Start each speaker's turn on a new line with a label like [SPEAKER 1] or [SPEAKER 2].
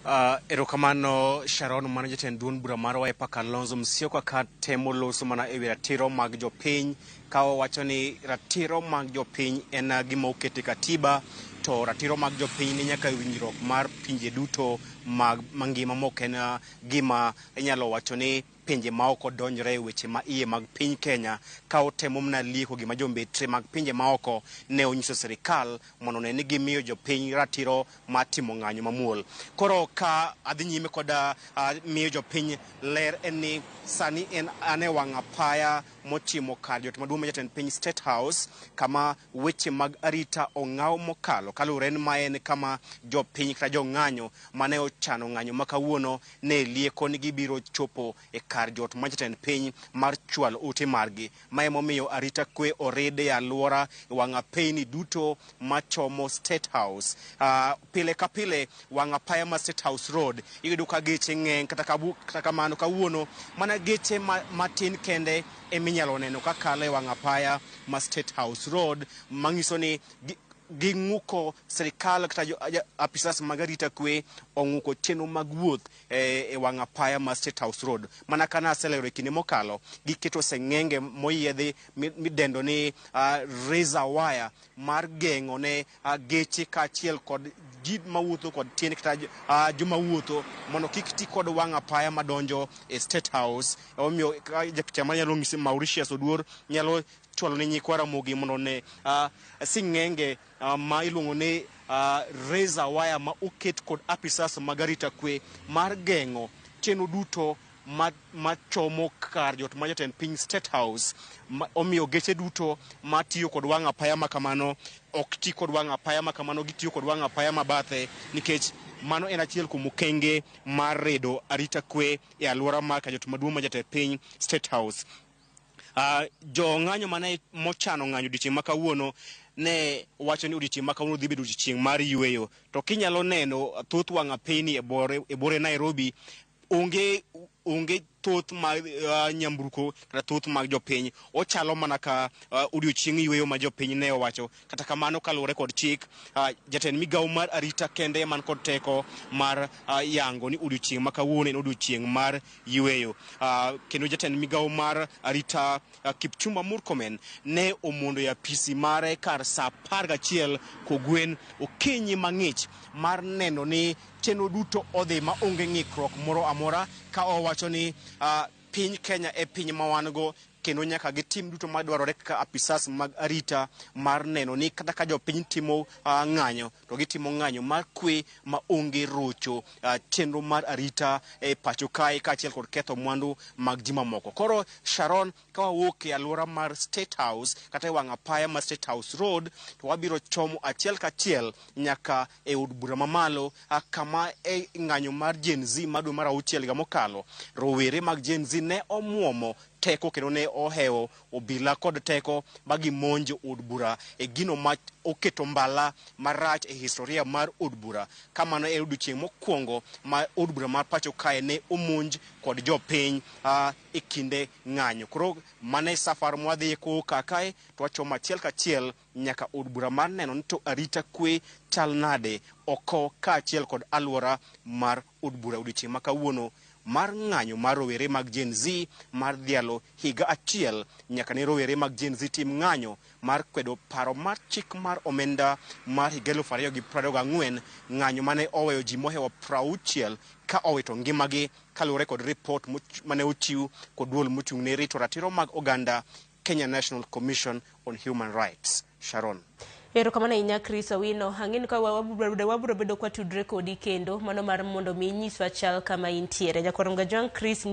[SPEAKER 1] Erokamano Sharon, mano jatend duond bura mar Wiper Kalonzo Musyoka ka temo loso mana ewi ratiro mag jopiny ka owacho ni ratiro mag jopiny en gima oket e katiba to ratiro mag jopiny ni nyaka e winjruok mar pinje duto mag mangima mok en gima inyalo wacho ni pinje maoko donjre e weche ma iye mag piny Kenya ka otemo mana lieko gima jombetre mag pinje maoko ne onyiso sirikal mondo one ni gimiyo jopiny ratiro mar timo ng'anyo mamuol. Koro ka adhi nyime koda miyo jopiny ler en ni sani en an e wang' apaya mochimo kar jot maduong' ma jatend piny State House kama weche mag arita ong'aw mokalo kaluwore ni ma en kama jopiny kata jong'anyo mane ochano ng'anyo ma kawuono ne lieko ni gibiro chopo e kar jot ma jatend piny mar chwalo ote margi. Ma emomiyo arita kwe orid e alwora e wang' apeyni duto machomo State House. Pile ka pile wang' apaya ma State House Road iyudo ka geche ng'eny kata kamano kawuono mana geche matin kende eminyalo neno ka kalo e wang' apaya ma State House Road manyiso ni ging'uko sirikal kata apisas mag arita kwe ong'uko chenro mag wuoth e wang' apaya ma State House Road. Mana ka naselero e kinde mokalo, giketo seng'enge moyiedhi midendo ni razor wire mar geng'o ne geche kaachiel kod ji mawuotho kod tiende kata joma wuotho mondo kik ti kod wang' apaya madonjo e State House. Omiyo japicha manyalo nyisi Mauritius Oduor nyalo chwalo ne nyikwa Ramogi mondo one sing'enge ma iluongo ni razor wire ma oket kod apisas mag arita kwe mar geng'o chenro duto machomo kar jot ma jatend piny State House. Omiyo geche duto matiyo kod wang' apaya ma kamano ok ti kod wang' apaya ma kamano, gitiyo kod wang' apaya ma bathe nikech mano en achiel kuom okenge mar redo arita kwe e alwora mar kar jot maduong' ma jatend piny State House. Jo ng'anyo mane mochano ng'anyo odiochieng' ma kawuono ne wacho ni odiochieng' ma kawuono dhi bedo odiochieng' mar yueyo. To kinyalo neno thoth wang' apeyni e bore Nairobi onge thoth mag nyamburko kata thoth mag jopiny. Ochalo mana ka odiochieng' yueyo ma jopiny ne owacho. Kata kamano kaluwore kod chik, jatend migawo mar arita kende man kod teko mar yango ni odiochieng' ma kawuono en odiochieng' mar yueyo. Kendo jatend migawo mar arita Kipchumba Murkomen ne omondo e apisi mare kar saa 11 kogwen okinyi mang'ich mar neno ni chenro duto odhi ma onge ng'ikruok moro amora ka owacho ni piny Kenya e piny ma wan go kendo nyaka gitim duto madwarore kaka apisas mag arita mar neno ni kata ka jopiny timo ng'anyo to gitimo ng'anyo mar kwe ma onge rocho chenro mar arita e pacho kae kaachiel kod ketho mwandu mag ji mamoko. Koro Sharon, ka wawuok e alwora mar State House kata e wang' apaya mar State House Road to wabiro chomo achiel kachiel nyaka e od bura mamalo kama e ng'anyo mar Gen Z ma dwe mar auchiel higa mokalo rowere mag Gen Z ne omuomo teko kendo ne ohewo obila kod teko ma gimonjo od bura e gino ma oketo mbala marach e historia mar od bura. Ka mano e odiochieng' mokwongo ma od bura mar pacho kae ne omonj kod jopiny e kinde ng'anyo. Koro mano e safar mwadhiye kowuok kae to wachomo achiel kachiel nyaka od bura mar neno ni to arita kwe chal nade oko kaachiel kod alwora mar od bura odiochieng' ma kawuono mar ng'anyo mar rowere mag Gen Z mar dhialo higa achiel nyaka ne rowere mag Gen Z tim ng'anyo mar kwedo paro mar chik mar omenda mar higa 2024, ng'anyo mane oweyo ji mohewo 60 ka owito ngimagi kaluwore kod ripot mane ochiw kod duol mochung' ne rito ratiro mag oganda Kenya National Commission on Human Rights. Sharon.
[SPEAKER 2] Erokamano ahinya Chris Owino. Ang'e ni ka wabiro bedo kwatudre kodi kendo mano mar mondo mi inyiswa chal kama intiere. Nyakwar Mgajwang' Chris.